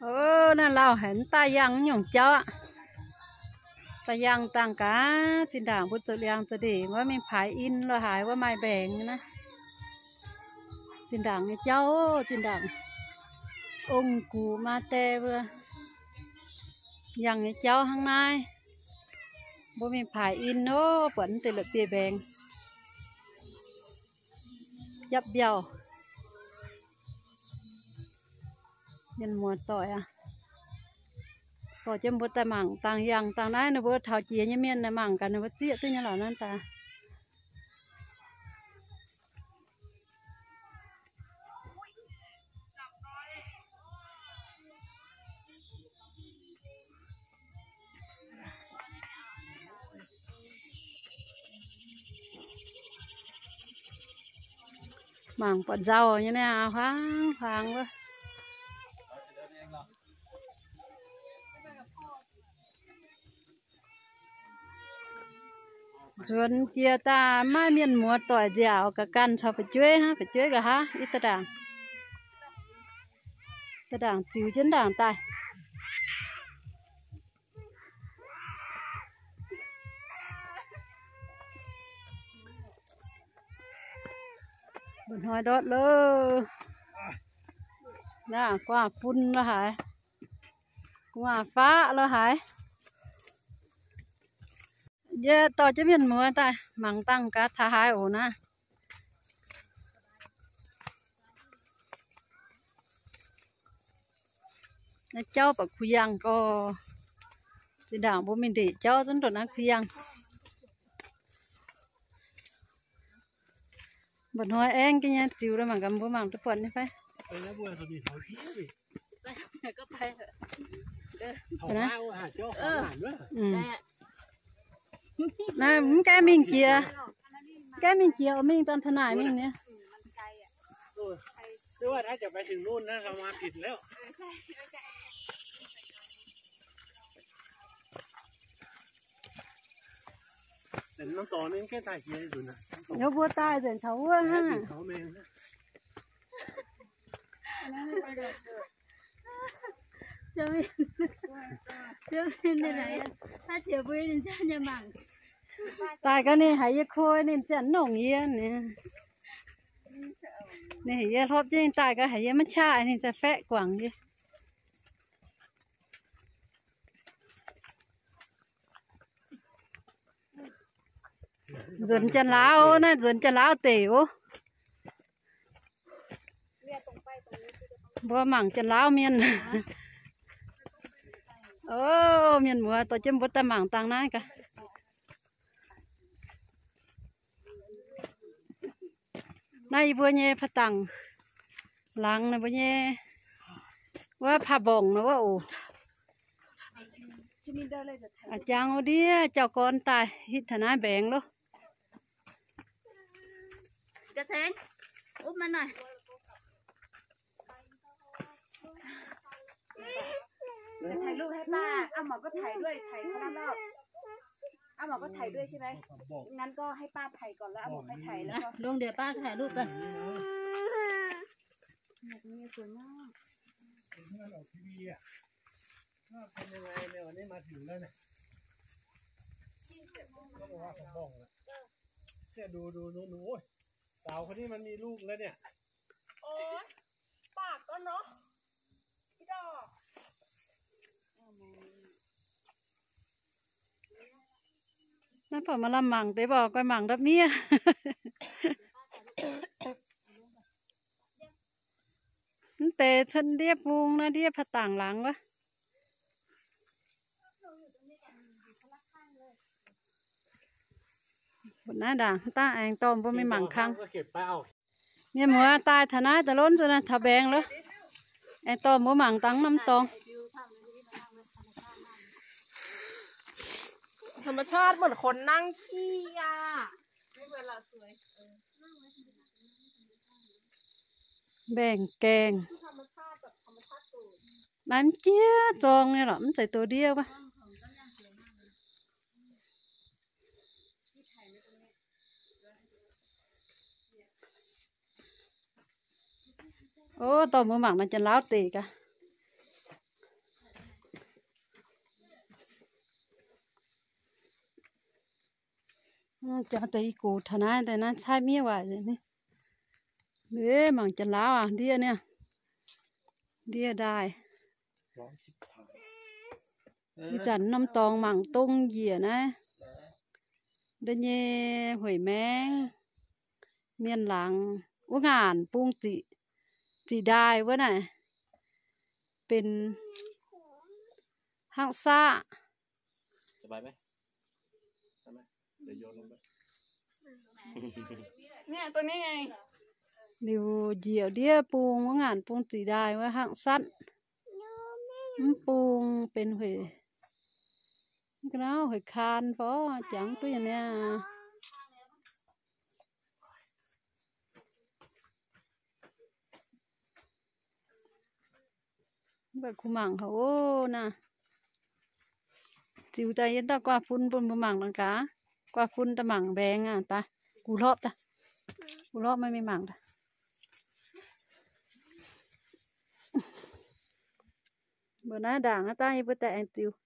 O, naaiv lauh haic, daaih yangh nyungc jauv aqv. Daaih yangh dangh gaax, zinh ndaangc mbuo zoux liangx zoux ndeic wuov mingh paaix in lo haaix wuov maaih mbaengx naaiv. Zinh ndaangc nyei jauv, zinh ndaangc ong-gux maa die mbuo yangh nyei jauv hnangv naaiv. Mbuo mingh paaix in ov, buatc naaiv deix la'bieiv-mbaengx. Yapv mbiauh. Mienh muoz doic aqv. Dorh jienv mbuo daaih mangc dangh yangh dangh naaiv, ninh mbuo taux jiex nyei mienh mangc gaax ninh mbuo zieqv duqv nyei lorqc naaiv daaih. Mangc buatc nzauh nyei naaiv, huaang huaang wuov. Nzuonx jiex daaih maiv mienh muoz doic nziaauc ga'ganh caux fu'jueiv hnangv, fu'jueiv nqa'haav, ih da'ndaangc, da'ndaangc ziux jienv ndaangc daaih. Mba'hnoi ndortv loh. Naaiv gu'nguaaz-fun lo haaix, gu'nguaaz-faqv lo haaix. Yie dorh jienv mienh muoz daaih mangc dangh gaax taux haaix oc naaiv. Naaiv jauv baac kuh yangh gorx. Zinh ndaangc mbuo mingh ndeic jauv zungv ndongc naaiv kuh yangh. Mba'hnoi aengv jienv nyei ziux lo mangc gaax mbuo mangc duqv buatc nyei fai. Naaiv mv gaengh mingh jiex, mv gaengh mingh jiex oix mingh daan taux naaic mingh nyei. Ninh mbuo daaih nzengc taux wuov hnangv. Daaih ga'naaiv haiz yie koi ninh ziangh nongc yie. Ninh haiz yie hlopv jienv ninh daaih ga'naaiv haiz yie maiv qaqv ninh ziouc faeqv guangc yie. Nzuonx Janx-Laauv naaiv, nzuonx Janx-Laauv deic oc. Mbuo mangc Janx-Laauv mienh. O, mienh muoz dorh jienv mbuo daaih mangc dangh naaiv gaax. Naaiv yie mbuo nyei ผาตั้ง laangz, ninh mbuo nyei wuov ผาบ่อง nor wuov oc. A'jang wuov ndiev jauv gorn daaih hitv taux naaiv mbaengx loh. Lungh ndiev ป้า ถ่ายรูปกัน เป็นยังไงเนี่ย วันนี้มาถึงแล้วเนี่ย ก็บอกว่าผมบอกแล้วเนี่ย ดูดูดูดู โอ้ย สาวคนนี้มันมีลูกแล้วเนี่ย โอ้ย ปากก็เนาะ พี่ดอก Naaiv baac maaih lamh mangc deix, mbuo oix guai mangc ndapv miev. Mv deix cuotv ndiev bung naaiv, ndiev ผาตั้ง laangz wuov. Mbuo naaiv ndaangc daaih aengx dorh mbuo mingh mangc kang. Mienh muoz daaih taux naaiv daaih lunx zuqc naaiv taux mbaengx loh. Aengx dorh mbuo mangc dangh norm dorngx. ธรรมชาติเหมือนคนนั่งขี้อ่ะ Mbaengx-gaengh. Naaiv mv jiex zorng nyei lorqc, mv zeiz douz ndiev wuov. O, dorh mbuo mangc naaiv Janx-Laauv deic gaax. Jangx deix i gox taux naaiv, deix naaiv caaiv miev waaic. Mangc janx-laauv aac, ndiev niaa, ndiev ndaaih. Ih zanc norm dorngx mangc dong njiec naaiv, nda'nyei hueic maengv, mienh laangz wuov ngaanc bung ziqc, ziqc ndaaih wuov naaic, benx hnangv saqv. Liuz njiec ndiev bung wuov ngaanc bung ziqc ndaaih wuov hnangv saqv. Mv bung benx hueic, ga'naaiv hueic kaan fai jangx duqv nyei niaa. Mv baac kuh mangc haic oc naah. Ziux daaih yie dauh guaav fun bun mbuo mangc dangh gaax. Guaav fun daaih mangc mbaengx aac daaih. Gux hlorpv daaih. Gux hlorpv meih mingh mangc daaih. Mbuo naaiv ndaangc aqv daaih yie mbuo daaih aengx ziux.